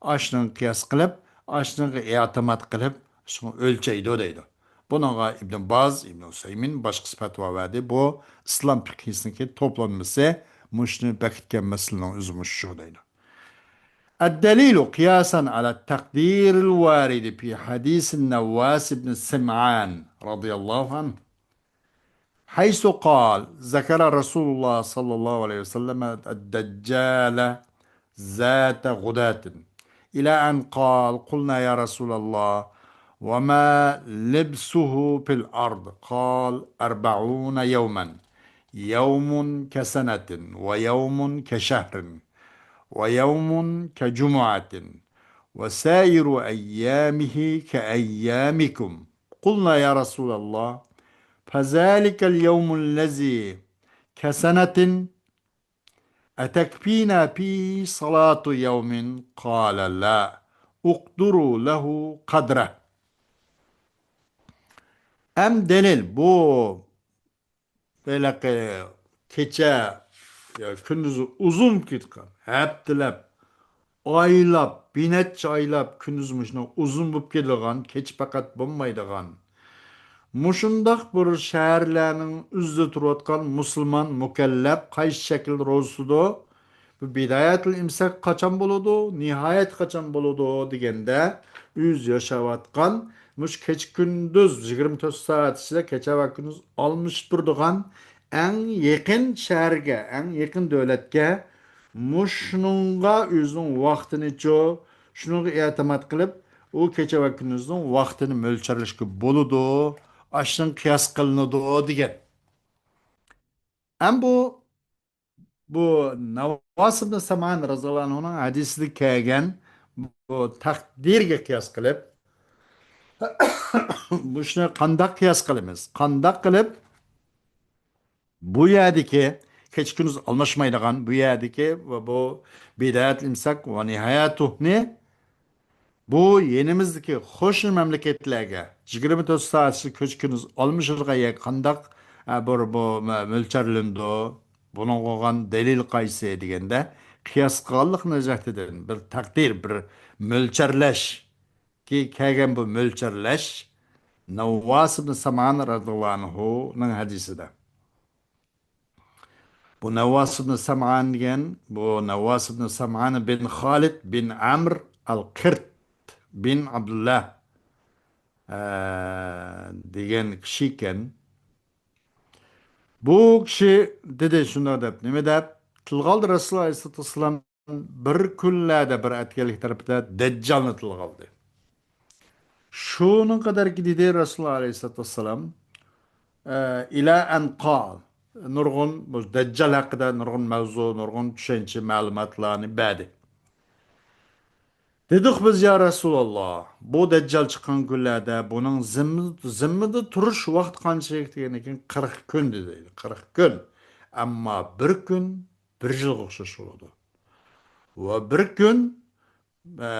ئاشۇنىڭغا قىياس قىلىپ، ئاشۇنىڭغا ئېتىماد قىلىپ، شۇڭا ئۆلچەيدۇ دەيدۇ. بۇنىڭغا ئىبن باز، ئىبن ئۇسەيمىن باشقىسى پەتىۋا بەردى. بۇ ئىسلام پىقھىسىنىڭكى توپلانمىسى مۇشۇنى بەكىتكەن مەسىلىنىڭ ئۆزى مۇشۇ دەيدۇ. الدليل قياسا على التقدير الوارد في حديث النواس بن سمعان رضي الله عنه، حيث قال: ذكر رسول الله صلى الله عليه وسلم الدجال ذات غداة، إلى أن قال: قلنا: يا رسول الله، وما لبثه في الأرض؟ قال: أربعون يوما، يوم كسنة، ويوم كشهر، ويوم كجمعة، وسائر أيامه كأيامكم. قلنا: يا رسول الله، فذلك اليوم الذي كسنة أتكفينا فيه صلاة يوم؟ قال: لا، اقدروا له قدره. ئەم دەلىل، بۇ ھېلىقى كېچە، يا كۈندۈزى ئۇزۇن بولۇپ كېتىدىغان، ھەپتىلەپ، ئايلاپ، بىر نەچچە ئايلاپ كۈندۈزى مۇشۇنداق ئۇزۇن بولۇپ كېتىدىغان، كېچە پەقەت بولمايدىغان، مۇشۇنداق بىر شەھەرلەرنىڭ ئۆزىدە تۇرۇۋاتقان مۇسۇلمان مۇكەللەپ قايسى شەكىلدە روزا تۇتىدۇ؟ بۇ بىدايەتىل ئىمساك قاچان بولىدۇ، نىھايەت قاچان بولىدۇ دېگەندە، ئۆزى ياشاۋاتقان مۇشۇ كېچە كۈندۈز يىگىرمە تۆت سائەت ئىچىدە كېچە ۋە كۈندۈز ئالمىشىپ تۇرىدىغان ئەڭ يېقىن شەھەرگە، ئەڭ يېقىن دۆلەتكە مۇشۇنىڭغا ئۆزىنىڭ ۋاقتىنىچۇ، شۇنىڭغا ئېتىماد قىلىپ، ئۇ كېچە ۋە كۈندۈزنىڭ ۋاقتىنى مۆلچەرلەشكە بولىدۇ، ئاشۇنىڭ قىياس قىلىنىدۇ دېگەن. ئەم بۇ، بۇ نەۋۋاس ئىبن سەمئان رەزىياللاھۇ ئەنھۇنىڭ ھەدىسىدە كەلگەن بۇ تەقدىرگە قىياس قىلىپ، بۇ ئىشنى قانداق قىياس قىلىمىز؟ قانداق قىلىپ بۇ يەردىكى كېچە كۈندۈز ئالماشمايدىغان، بۇ يەردىكى ۋە بۇ بىدايەت ئىمساك ۋە نىھايەتۇھنى بۇ يېنىمىزدىكى قوشنا مەملىكەتلەرگە يىگىرمە تۆت سائەت ئىچىدە كېچە كۈندۈز ئالمىشىدىغان يەرگە قانداق، ئە، بىر بۇ مە-، مۆلچەرلىنىدۇ؟ بۇنىڭغا بولغان دەلىل قايسى دېگەندە، قىياس قىلغانلىقنىڭ جەھىتىدىن بىر تەقدىر، بىر مۆلچەرلەشكە كەلگەن بۇ مۆلچەرلەش نەۋۋاس ئىبن سەمئان رەزىياللاھۇ ئەنھۇنىڭ ھەدىسىدە. بۇ نەۋۋاس ئىبن سەمئان دېگەن، بۇ نەۋۋاس ئىبن سەمئان بىن خالىد بىن ئەمر ئەل قىرت بىن ئابدۇللا، ئە، دېگەن كىشى ئىكەن. بۇ كىشى دېدى شۇنداق دەپ، نېمە دەپ؟ تىلغا ئالدى رەسۇلۇللاھ ئەلەيھىسسالاتۇ ۋەسسالام بىر كۈنلەردە بىر ئەتىگەنلىك تەرىپىدە دەججالنى تىلغا ئالدى. شۇنىڭ قەدەركى دېدى رەسۇلۇللاھ ئەلەيھىسسالاتۇ ۋەسسالام، ئە، ئىلە ئەن قال. نۇرغۇن بۇ دەججال ھەققىدە نۇرغۇن مەۋزۇ، نۇرغۇن چۈشەنچە، مەلۇماتلارنى بەردى. دېدۇق بىز، يا رەسۇلاللاھ، بۇ دەججال چىققان كۈنلەردە بۇنىڭ زىممە-، زىممىدە تۇرۇش ۋاقتى قانچىلىك دېگەندىن كېيىن، قىرىق كۈن دېدى. قىرىق كۈن. ئەمما بىر كۈن بىر يىلغا ئوخشاش بولىدۇ. ۋە بىر كۈن، ئە،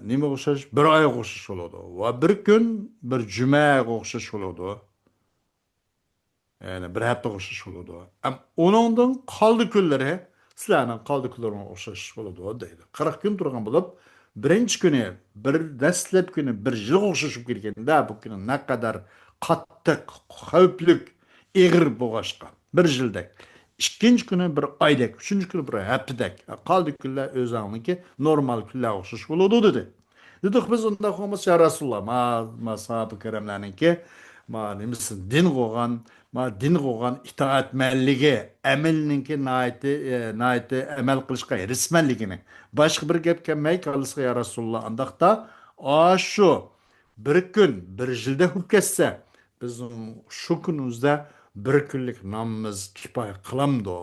نېمىگە ئوخشاش؟ بىر ئايغا ئوخشاش بولىدۇ. ۋە بىر كۈن بىر جۈمەگە ئوخشاش بولىدۇ. يەنى بىر ھەپتىگە ئوخشاش بولىدۇ. ئەم، ئۇنىڭدىن قالدى كۈنلىرى سىلەرنىڭ قالدى كۈنلىرىڭىزگە ئوخشاش بولىدۇ دەيدۇ. قىرىق كۈن تۇرغان بولۇپ، بىرىنچى كۈنى بىر دەسلەپكى كۈنى بىر يىلغا ئوخشاش بولۇپ كەتكەندە، بۇ كۈنى نەقەدەر قاتتىق، خەۋپلىك، ئېغىر بولغاچقا، بىر يىلدەك. ئىككىنچى كۈنى بىر ئايدەك، ئۈچىنچى كۈنى بىر ھەپتىدەك. قالدى كۈنلەر ئۆزۈڭنىڭكى نورمال كۈنلەرگە ئوخشاش بولىدۇ دېدى. دېدۇق بىز، ئۇنداق بولمىسا، يا رەسۇلاللاھ، ما، ما ساھابە كىراملارنىڭكى، ما نېمىسى، دىن قويغان، ما دىنغا بولغان ئىتائەتمەنلىكى، ئەمەلنىڭكى ناھايىتى، ئە، ناھايىتى ئەمەل قىلىشقا ھېرىسمەنلىكىنى. باشقا بىر گەپ كەلمەي كاللىسىغا، يا رەسۇلاللا، ئانداقتا، ئاشۇ بىر كۈن بىر يىلدەك بولۇپ كەتسە، بىزنىڭ شۇ كۈنىمىزدە بىر كۈنلۈك نامىمىز كىپايە قىلامدۇ؟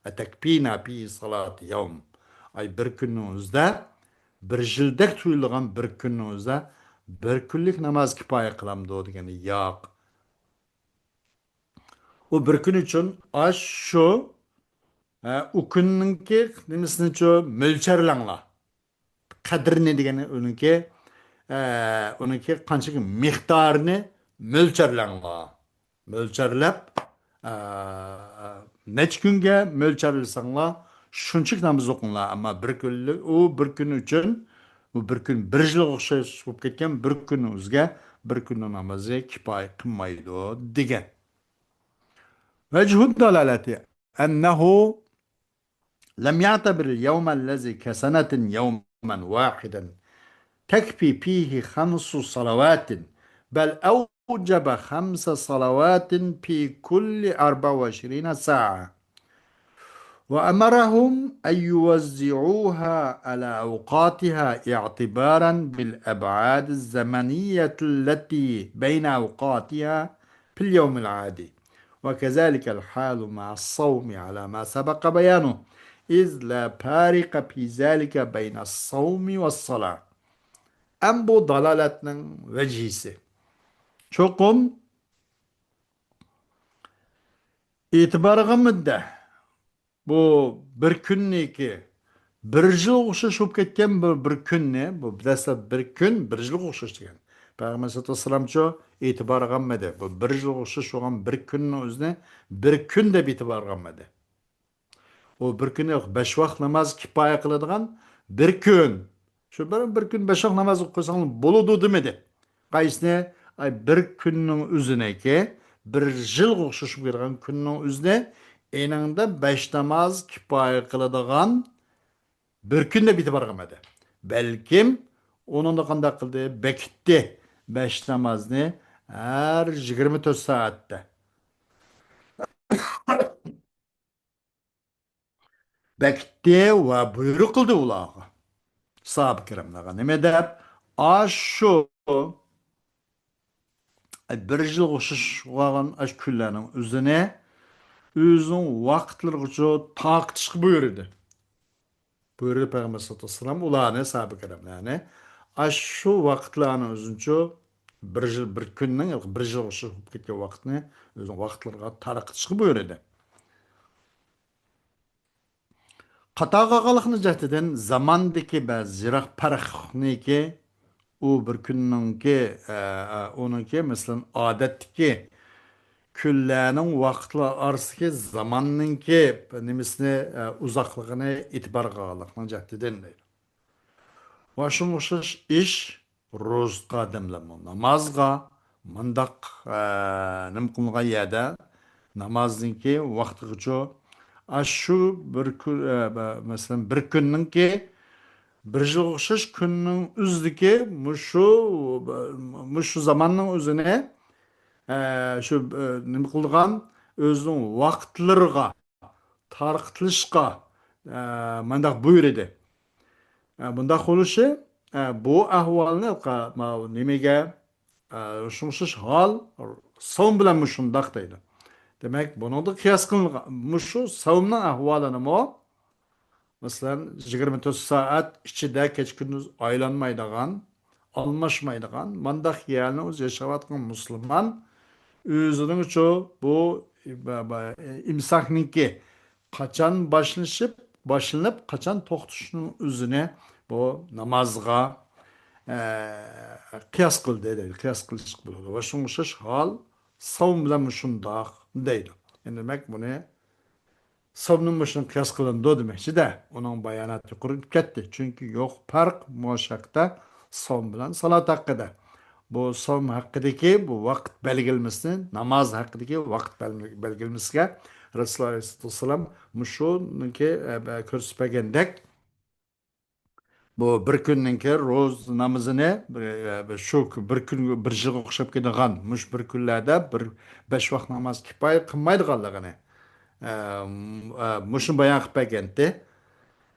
ئەتەكپىنا پى سالات يوم. ئاي، بىر كۈننىڭ ئۆزىدە، بىر يىلدەك تۇيۇلىدىغان بىر كۈننىڭ ئۆزىدە بىر كۈنلۈك ناماز كىپايە قىلامدۇ دېگەندە، ياق. ئۇ بىر كۈن ئۈچۈن ئاشۇ، ئە، ئۇ كۈننىڭكى نېمىسىنىچۇ مۆلچەرلەڭلار. قەدرىنى دېگەن ئۇنىڭكى، ئە، ئۇنىڭكى قانچىلىك مىقدارىنى مۆلچەرلەڭلار. مۆلچەرلەپ، ئە، نەچچە كۈنگە مۆلچەرلىسەڭلار، شۇنچىلىك ناماز ئوقۇڭلار. ئەمما بىر كۈنلۈك، ئۇ بىر كۈن ئۈچۈن، ئۇ بىر كۈن بىر يىلغا ئۆخشەش بولۇپ كەتكەن بىر كۈننىڭ ئۆزىگە بىر كۈننىڭ نامازى كىپايە قىلمايدۇ دېگەن. وجه الدلالة أنه لم يعتبر اليوم الذي كسنة يوما واحدا تكفي فيه خمس صلوات، بل أوجب خمس صلوات في كل أربع وعشرين ساعة، وأمرهم أن يوزعوها على أوقاتها اعتبارا بالأبعاد الزمنية التي بين أوقاتها في اليوم العادي، وكذلك الحال مع الصوم على ما سبق بيانه، إذ لا فارق في ذلك بين الصوم والصلاة. ئەم بۇ دالالەتنىڭ ۋەجىھىسى. چوقۇم ئېتىبارغا مىددە بۇ بىر كۈننىكى بىر يىلغا ئوخشاش بولۇپ كەتكەن بۇ بىر كۈننى، بۇ دەسلەپ بىر كۈن بىر يىلغا ئوخشاش دېگەن. پەيغەمبەر سەللەللاھۇ ئەلەيھى ۋەسەللەمچۇ ئېتىبارغا ئالمىدى. بۇ بىر يىلغا ئوخشاش بولغان بىر كۈننىڭ ئۆزىنى بىر كۈن دەپ ئېتىبارغا ئالمىدى. ئۇ بىر كۈنى بەش ۋاق ناماز كىپايە قىلىدىغان بىر كۈن. شۇ بىر، بىر كۈن بەش ۋاق ناماز ئوقۇپ قويساڭلار بولىدۇ دېمىدى. قايسىنى؟ ئاي، بىر كۈننىڭ ئۆزىنىكى، بىر يىلغا ئوخشىشىپ كېلىدىغان كۈننىڭ ئۆزىنى ئېنىڭدا بەش ناماز كىپايە قىلىدىغان بىر كۈن دەپ ئېتىبارغا ئالمىدى. بەلكىم ئۇنىڭدا قانداق قىلدى؟ بېكىتتى بەش نامازنى ھەر يىگىرمە تۆت سائەتتە. بېكىتتى ۋە بۇيرۇق قىلدى ئۇلارغا. ساھابە كىراملارغا نېمە دەپ؟ ئاشۇ بىر يىلغا ئوخشاش بولغان ئاشۇ كۈنلەرنىڭ ئۆزىنى ئۆزىنىڭ ۋاقىتلىرىغىچە تارقىتىشقا بۇيرۇدى. بۇيرۇدى پەيغەمبەر سەللەللاھۇ ئەلەيھى ۋەسەللەم ئۇلارنى، ساھابە كىراملارنى، ئاشۇ ۋاقىتلارنىڭ ئۆزىنىچۇ بىر يىل، بىر كۈننىڭ، بىر يىلغا ئوخشاش بولۇپ كەتكەن ۋاقىتنى ئۆزىنىڭ ۋاقىتلىرىغا تارقىتىشقا بۇيرۇدى. قاتارغا قالغانلىقنىڭ جەھىتىدىن زاماندىكى بەزى يىراق پەرقنىكى، ئۇ بىر كۈننىڭكى، ئە، ئە، ئۇنىڭكى، مەسىلەن، ئادەتتىكى كۈنلەرنىڭ ۋاقىتلار ئارىسىدىكى زاماننىڭكى نېمىسىنى، ئە، ئۇزاقلىقىنى ئېتىبارغا ئالغانلىقنىڭ جەھىتىدىن دەيدۇ. ۋە شۇنىڭغا ئوخشاش ئىش روزىلىق ئادەملەرمۇ نامازغا مۇنداق، ئە، نېمە قىلغان يەردە نامازنىڭكى ۋاقتىغىچۇ، ئاشۇ بىر كۈن، ئە، بە-، مەسىلەن، بىر كۈننىڭكى بىر يىلغا ئوخشاش كۈننىڭ ئۆزىدىكى مۇشۇ، مۇشۇ زاماننىڭ ئۆزىنى، ئە، شۇ، ئە، نېمە قىلىدىغان ئۆزىنىڭ ۋاقىتلىرىغا تارقىتىلىشقا، ئە، مۇنداق بۇيرۇدى. ئە، بۇنداق بولۇشى، ئە، بۇ ئەھۋالنى قا-، ماۋۇ نېمىگە، ئە، شۇڭشۇش ھال سوم بىلەنمۇ شۇنداق دەيدۇ. دېمەك، بۇنىڭدا قىياس قىلىنغان، مۇشۇ سومنىڭ ئەھۋالىنىمۇ، مەسىلەن، يىگىرمە تۆت سائەت ئىچىدە كېچە كۈندۈز ئايلانمايدىغان، ئالماشمايدىغان، مانداق يەرنى ئۆزى ياشاۋاتقان مۇسۇلمان ئۆزىنىڭچۇ بۇ، بە-، بە-، ئىمساكنىڭكى قاچان باشلىشىپ، باشلىنىپ، قاچان توختىشىنىڭ ئۆزىنى بۇ نامازغا، ئە، قىياس قىلدى دەيدۇ. قىياس قىلىشقا بولىدۇ. ۋە شۇڭشۇش ھال سوم بىلەن مۇشۇنداق دەيدۇ. يەنى دېمەك، بۇنى سومنى مۇشۇنى قىياس قىلىنىدۇ دېمەكچىدە. ئۇنىڭ باياناتى يۇقىرى كەتتى. چۈنكى يوق پەرق مۇشۇ ھەقتە سوم بىلەن سالات ھەققىدە. بۇ سوم ھەققىدىكى بۇ ۋاقىت بەلگىلىمىسىنى، ناماز ھەققىدىكى ۋاقىت بەل-، بەلگىلىمىسىگە رەسۇلۇللاھ ئەلەيھىسسالام مۇشۇنىڭكى، ئە، بە-، كۆرسىتىپ بەرگەندەك، بۇ بىر كۈننىڭكى روزا نامىزىنى، بىر، شۇ بىر كۈن، بىر يىلغا ئوخشاپ كېتىدىغان مۇشۇ بىر كۈنلەردە بىر بەش ۋاق ناماز كۇپايە قىلمايدىغانلىقىنى، ئە، ئە، مۇشۇنى بايان قىلىپ بەرگەنتى.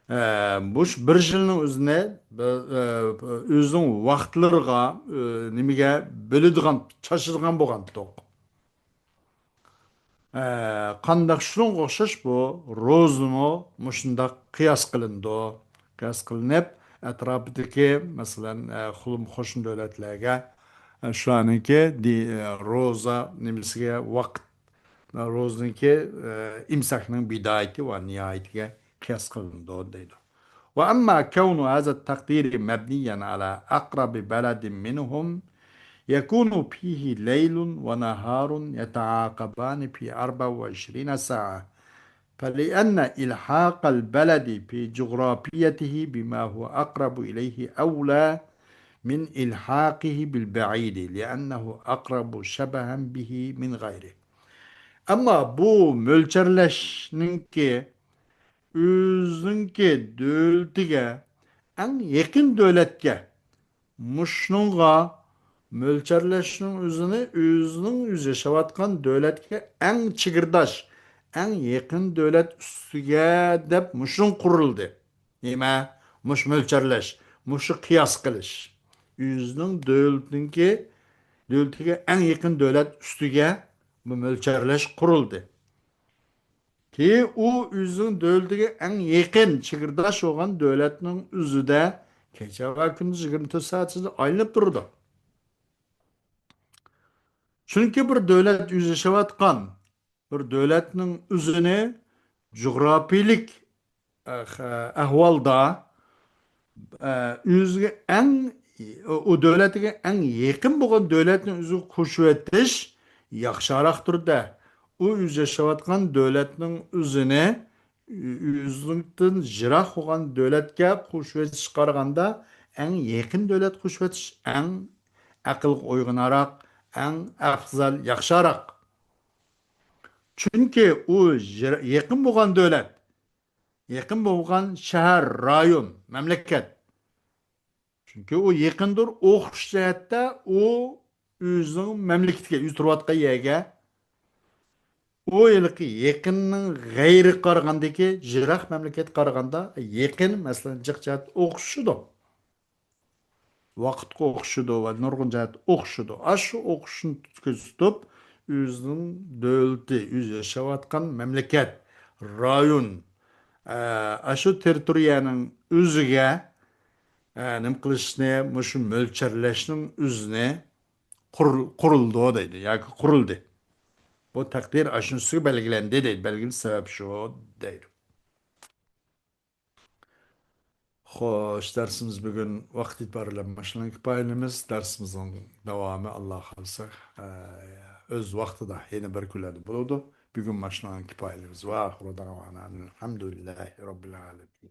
ئە، مۇشۇ بىر يىلنىڭ ئۆزىنى، ئە، ئۆزىنىڭ ۋاقىتلىرىغا، ئە، نېمىگە بۆلىدىغان، چاچىدىغان بولغانتۇق. ئە، قانداق شۇنىڭغا ئوخشاش بۇ روزىمۇ مۇشۇنداق قىياس قىلىنىدۇ. قىياس قىلىنىپ، ئەتراپىدىكى، مەسىلەن، ئە، قولۇم قوشنا دۆلەتلەرگە، ئە، شۇلارنىڭكى دى-، ئە، روزا نېمىسىگە ۋاقىت، روزىنىڭكى، ئە، ئىمساكنىڭ بىدايىتى ۋە نىھايىتىگە قىياس قىلىنىدۇ دەيدۇ. وأما كون هذا التقدير مبنيا على أقرب بلد منهم يكون فيه ليل ونهار يتعاقبان في أربع وعشرين ساعة، فلأن إلحاق البلد في جغرافيته بما هو أقرب إليه أولى من إلحاقه بالبعيد، لأنه أقرب شبها به من غيره. ئەمما بۇ مۆلچەرلەشنىڭكى ئۆزىنىڭكى دۆلىتىگە ئەڭ يېقىن دۆلەتكە، مۇشۇنىڭغا مۆلچەرلەشنىڭ ئۆزىنى ئۆزىنىڭ ئۆزى ياشاۋاتقان دۆلەتكە ئەڭ چېگرىداش، ئەڭ يېقىن دۆلەت ئۈستىگە دەپ مۇشۇنىڭ قۇرۇلدى. نېمە؟ مۇشۇ مۆلچەرلەش، مۇشۇ قىياس قىلىش. ئۆزىنىڭ دۆلىتىنىڭكى، دۆلىتىگە ئەڭ يېقىن دۆلەت ئۈستىگە بۇ مۆلچەرلەش قۇرۇلدى. كېيىن ئۇ ئۆزىنىڭ دۆلىتىگە ئەڭ يېقىن چېگرىداش بولغان دۆلەتنىڭ ئۆزىدە كېچە ۋە كۈندۈز يىگىرمە تۆت سائەت ئىچىدە ئايلىنىپ تۇرىدۇ. چۈنكى بىر دۆلەت ئۆزى ياشاۋاتقان بىر دۆلەتنىڭ ئۆزىنى جۇغراپىيىلىك ئەھ-، ئەھۋالدا، ئە، ئۆزىگە ئەڭ، ئۇ دۆلەتكە ئەڭ يېقىن بولغان دۆلەتنى ئۆزىگە قوشۇۋېتىش ياخشىراقتۇر-دە. ئۇ ئۆزى ياشاۋاتقان دۆلەتنىڭ ئۆزىنى ئۆزىنىڭدىن يىراق بولغان دۆلەتكە قوشۇۋېتىشكە قارىغاندا، ئەڭ يېقىن دۆلەت قوشۇۋېتىش ئەڭ ئەقىلگە ئۇيغۇنراق، ئەڭ ئەفزەل، ياخشىراق. چۈنكى ئۇ يىر-، يېقىن بولغان دۆلەت، يېقىن بولغان شەھەر، رايون، مەملىكەت. چۈنكى ئۇ يېقىندۇر، ئوخشاش جەھەتتە ئۇ ئۆزىنىڭ مەملىكىتىگە، ئۆزى تۇرۇۋاتقان يەرگە، ئۇ ھېلىقى يېقىننىڭ غەيرىگە قارىغاندىكى يىراق مەملىكەتكە قارىغاندا يېقىن، مەسىلەن، جىق جەھەت ئوخشىشىدۇ. ۋاقىتقا ئوخشىشىدۇ ۋە نۇرغۇن جەھەتتە ئوخشىشىدۇ. ئاشۇ ئوخشىشىشنى كۆزدە تۇتۇپ، ئۆزىنىڭ دۆلىتى، ئۆزى ياشاۋاتقان مەملىكەت، رايون، ئە، ئاشۇ تېررىتورىيەنىڭ ئۆزىگە، ئە، نېمە قىلىشنى، مۇشۇ مۆلچەرلەشنىڭ ئۆزىنى قۇر-، قۇرۇلىدۇ دەيدۇ ياكى قۇرۇلدى. بۇ تەقدىر ئاشۇنىڭ ئۈستىگە بەلگىلەندى دەيدۇ. بەلگىلىك سەۋەب شۇ دەيدۇ. خوش، دەرسىمىز بۈگۈن ۋاقىت ئېتىبارى بىلەن ماشۇنىڭ كۇپايىلىمىز. دەرسىمىزنىڭ داۋامى، ئاللا خالىسا، ئە، ئۆز ۋاقتىدا يەنە بىر كۈنلەردە بولىدۇ. بۈگۈن ماشۇنىڭ كۇپايىلىمىز. ۋە ئاخىرۇ دەۋانا ئەلھەمدۇلىللاھى رەببىل ئالەمىن.